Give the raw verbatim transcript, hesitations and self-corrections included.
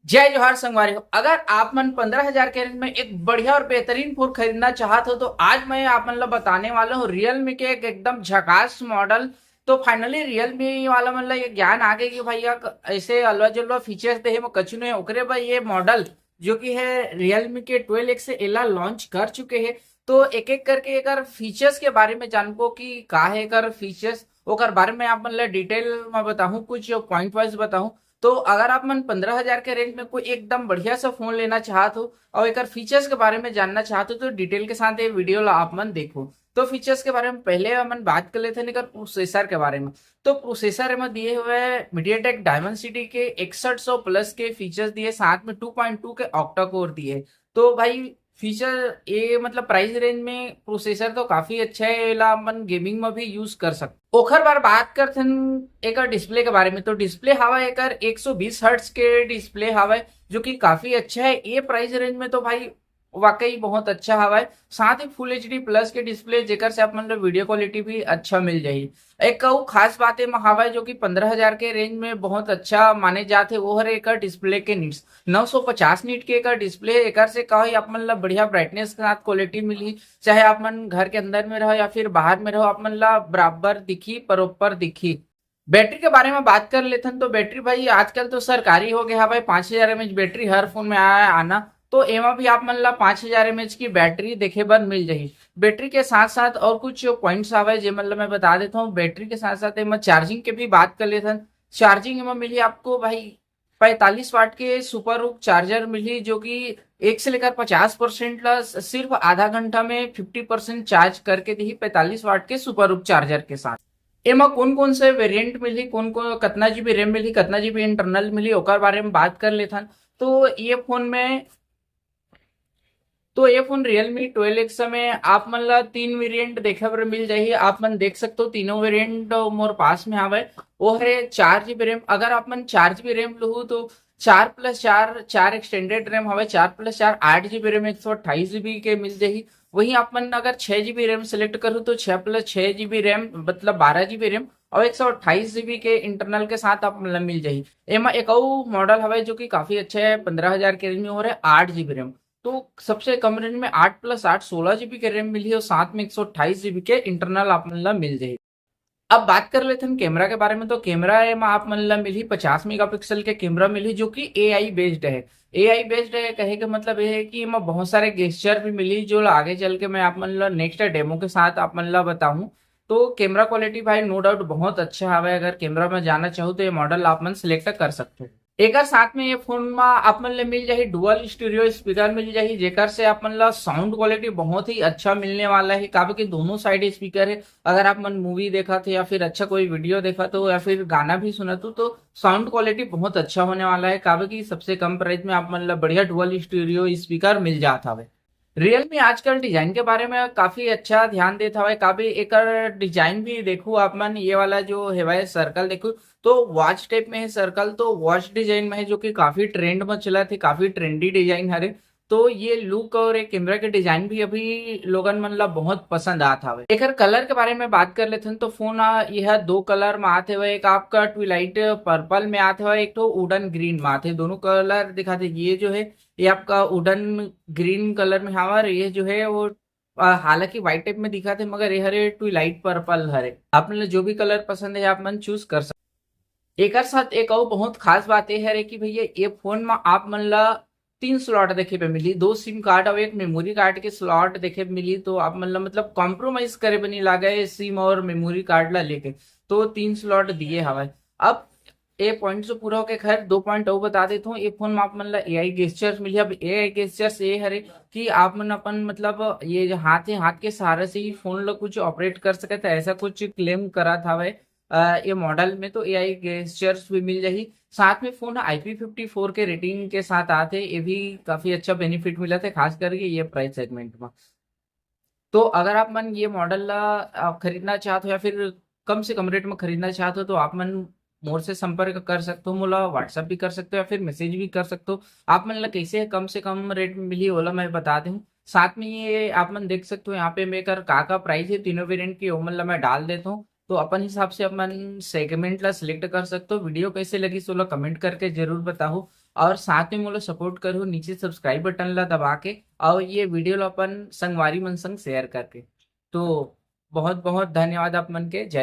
जय जोहार संगवारी हो। अगर आप मन पंद्रह हजार के रेंज में एक बढ़िया और बेहतरीन फोन खरीदना चाहत हो, तो आज मैं आप मन ला बताने वाला हूँ रियलमी के एक एकदम झकास मॉडल। तो फाइनली रियलमी वाला मन ला ये ज्ञान आ गए कि भैया, ऐसे अलवा जुलवा फीचर्स दे हे, वो कछु नहीं। ओकरे बर ये मॉडल जो कि है रियलमी के ट्वेल्व एक्स, एला लॉन्च कर चुके हैं। तो एक एक करके एकर फीचर्स के बारे में जानबो कि का है एकर फीचर्स, ओकर बारे में आप मन ला डिटेल में बताहूँ, कुछ पॉइंट वाइज बताहूँ। तो अगर आप मन पंद्रह हजार के रेंज में कोई एकदम बढ़िया सा फोन लेना चाहत हो और एकर फीचर्स के बारे में जानना चाहत हो, तो डिटेल के साथ ये वीडियो ला आप मन देखो। तो फीचर्स के बारे में पहले हमन बात कर लेते हैं एकर प्रोसेसर के बारे में। तो प्रोसेसर में दिए हुए MediaTek Dimensity के इकसठ सौ प्लस के फीचर्स दिए, साथ में टू पॉइंट टू के ऑक्टा कोर दिए। तो भाई, फीचर ये मतलब प्राइस रेंज में प्रोसेसर तो काफी अच्छा है, एला अपन गेमिंग में भी यूज कर सकते। ओखर बार बात करथन एकर डिस्प्ले के बारे में। तो डिस्प्ले हवा एकर एक सौ बीस हर्ट्ज के डिस्प्ले हवा, जो कि काफी अच्छा है ये प्राइस रेंज में। तो भाई, वाकई बहुत अच्छा हवा है। साथ ही फुल एच डी प्लस के डिस्प्ले, जेकर से आप मन ला वीडियो क्वालिटी भी अच्छा मिल जाही। एक अउ खास बात एमा हवा है, जो कि पंद्रह हजार के रेंज में बहुत अच्छा माने जात है, वो हर एकर डिस्प्ले के निट्स। नौ सौ पचास निट के एकर डिस्प्ले, एकर से का होही, आप मन ला बढ़िया ब्राइटनेस के साथ क्वालिटी मिलही। चाहे आप मन घर के अंदर में रहो या फिर बाहर में रहो, आप मन ला बराबर दिखी, परोपर दिखी। बैटरी के बारे में बात कर लेथन, तो बैटरी भाई आजकल तो सरकारी हो गया हवय, पाँच हजार एमएच बैटरी हर फोन में आया आना। तो एमा भी आप मन ला पाँच हजार एमएच की बैटरी देखे बर मिल जाही। बैटरी के साथ साथ और कुछ पॉइंट्स हवय, जे मन ला मैं बता देता हूँ। बैटरी के साथ साथ एमा चार्जिंग के भी बात कर लेथन। चार्जिंग एमा मिली आपको भाई पैंतालीस वाट के सुपर हुक चार्जर मिली, जो कि एक से लेकर पचास परसेंट ला सिर्फ आधा घंटा में फिफ्टी परसेंट चार्ज करके दी पैंतालीस वाट के सुपर हुक चार्जर के साथ। एमा कौन कौन से वेरिएंट मिली, कौन कौन, कितना जीबी रैम मिली, कितना जीबी इंटरनल मिली, ओकर बारे में बात कर लेथन। तो ये फोन में तो ये फोन रियलमी ट्वेल्व एक्स में आप मन ला तीन वेरिएंट देखे बर मिल जाही। आप मन देख सकते हो, तीनों वेरिएंट मोर पास में हवय। वो है चार जीबी रैम। अगर आप मन चार जीबी रैम लहू, तो चार प्लस चार, चार एक्सटेंडेड रैम हवय, चार प्लस चार, आठ जीबी रैम एक सौ अट्ठाईस जीबी के मिल जाही। वहीं आप मन अगर छह जीबी रैम सिलेक्ट करू, तो छह प्लस छह जीबी रैम, मतलब बारह जीबी रैम और एक सौ अट्ठाईस जीबी के इंटरनल के साथ आप मन ला मिल जाही। एमा एक अउ मॉडल हवय, जो कि काफी अच्छा है, पंद्रह हजार के रेंज में हो रहा है, आठ जीबी रैम। तो सबसे कम रेंज में आठ प्लस आठ, सोलह जीबी के रैम मिली और साथ में एक सौ अट्ठाईस जीबी के इंटरनल आप मन ला मिल जाही। अब बात कर लेथन कैमरा के बारे में। तो कैमरा एमा आप मन ला मिलही पचास मेगापिक्सल के कैमरा मिलही, जो कि एआई बेस्ड है। एआई बेस्ड है कहे के मतलब ये है कि एमा बहुत सारे गेस्चर भी मिलही, जो आगे चल के मैं आप मन ला नेक्स्ट डेमो के साथ आप मन ला बताहूँ। तो कैमरा क्वालिटी भाई नो डाउट बहुत अच्छा हवय। अगर कैमरा में जाना चाहो, तो ये मॉडल आप मन सिलेक्ट कर सकते हो। एकर साथ में ये फोन में आप मन ले मिल जाही डुअल स्टीरियो स्पीकर मिल जाही, जेकर से आप मन ला साउंड क्वालिटी बहुत ही अच्छा मिलने वाला है। काबर कि दोनों साइड स्पीकर है। अगर आप मन मूवी देखत हे या फिर अच्छा कोई वीडियो देखत हो या फिर गाना भी सुनत हो, तो साउंड क्वालिटी बहुत अच्छा होने वाला है। काबर कि सबसे कम प्राइस में आप मन ला बढ़िया डुअल स्टीरियो स्पीकर मिल जात हवे। रियलमी आजकल डिजाइन के बारे में काफी अच्छा ध्यान देत हवय। काफी एकर डिजाइन भी देखू आप मन, ये वाला जो हेवय सर्कल देखू, तो वॉच टाइप में है सर्कल, तो वॉच डिजाइन में है, जो कि काफी ट्रेंड में चलत हे, काफी ट्रेंडी डिजाइन हरे। तो ये लुक और एक कैमरा के डिजाइन भी अभी लोगन मन ला बहुत पसंद आत हवे। एकर कलर के बारे में बात कर लेथन, तो फोन आ, ये ह दो कलर में आत हवे। एक आपका ट्विलाइट पर्पल में आत हवे, एक ठो वुडन ग्रीन में आत हे। दोनों कलर दिखाते, ये जो है, ये आपका वुडन ग्रीन कलर में हवा, और ये जो है वो, अ, हालांकि व्हाइट टाइप में दिखत हे, मगर ये हरे ट्विलाइट पर्पल हरे। आप मन ला जो भी कलर पसंद है, आप मन चूज कर सकते। एकर साथ एक अउ बहुत खास बात ये हरे कि भैया, ये फोन में आप मन ला तीन स्लॉट देखे पे मिली, दो सिम कार्ड और एक मेमोरी कार्ड के स्लॉट देखे पे मिली। तो आप मन ला मतलब कॉम्प्रोमाइज करे पे नहीं लागे सिम और मेमोरी कार्ड ला लेके। तो तीन स्लॉट दिए हवय। अब ए पॉइंट से पूरा होके खैर दो पॉइंट अउ बता देता हूँ। ये फोन में आप मन ला एआई गेस्चर्स मिली। अब एआई गेस्चर्स ये हरे कि आप मन अपन मतलब ये जो हाथ है, हाथ के सहारे से ही फोन ला कुछ ऑपरेट कर सकत है, ऐसा कुछ क्लेम करत हवय अ, ये मॉडल में। तो एआई गेस्चर्स भी मिल जाही। साथ में फोन आईपी फिफ्टी फोर के रेटिंग के साथ आते, ये भी काफी अच्छा बेनिफिट मिलत है, खास करके ये प्राइस सेगमेंट में। तो अगर आप मन ये मॉडल ला अ, खरीदना चाहत हो या फिर कम से कम रेट में खरीदना चाहत हो, तो आप मन मोर से संपर्क कर सकते हो, मोला WhatsApp भी कर सकते हो या फिर मैसेज भी कर सकते हो। आप मन ला कैसे कम से कम रेट में मिली, ओला मैं बता दूँ। साथ में ये आप मन देख सकते हो, यहाँ पे मैं एकर का का प्राइस है तीनों वेरिएंट के, ओमन ला मैं डाल देता हूँ। तो अपन हिसाब से अपन सेगमेंट ला सिलेक्ट कर सकते हो। वीडियो कैसे लगी, सोला कमेंट करके जरूर बताओ, और साथ में मोला सपोर्ट करो नीचे सब्सक्राइब बटन ला दबा के, और ये वीडियो ला अपन संगवारी मन संग शेयर करके। तो बहुत बहुत धन्यवाद आप मन के। जय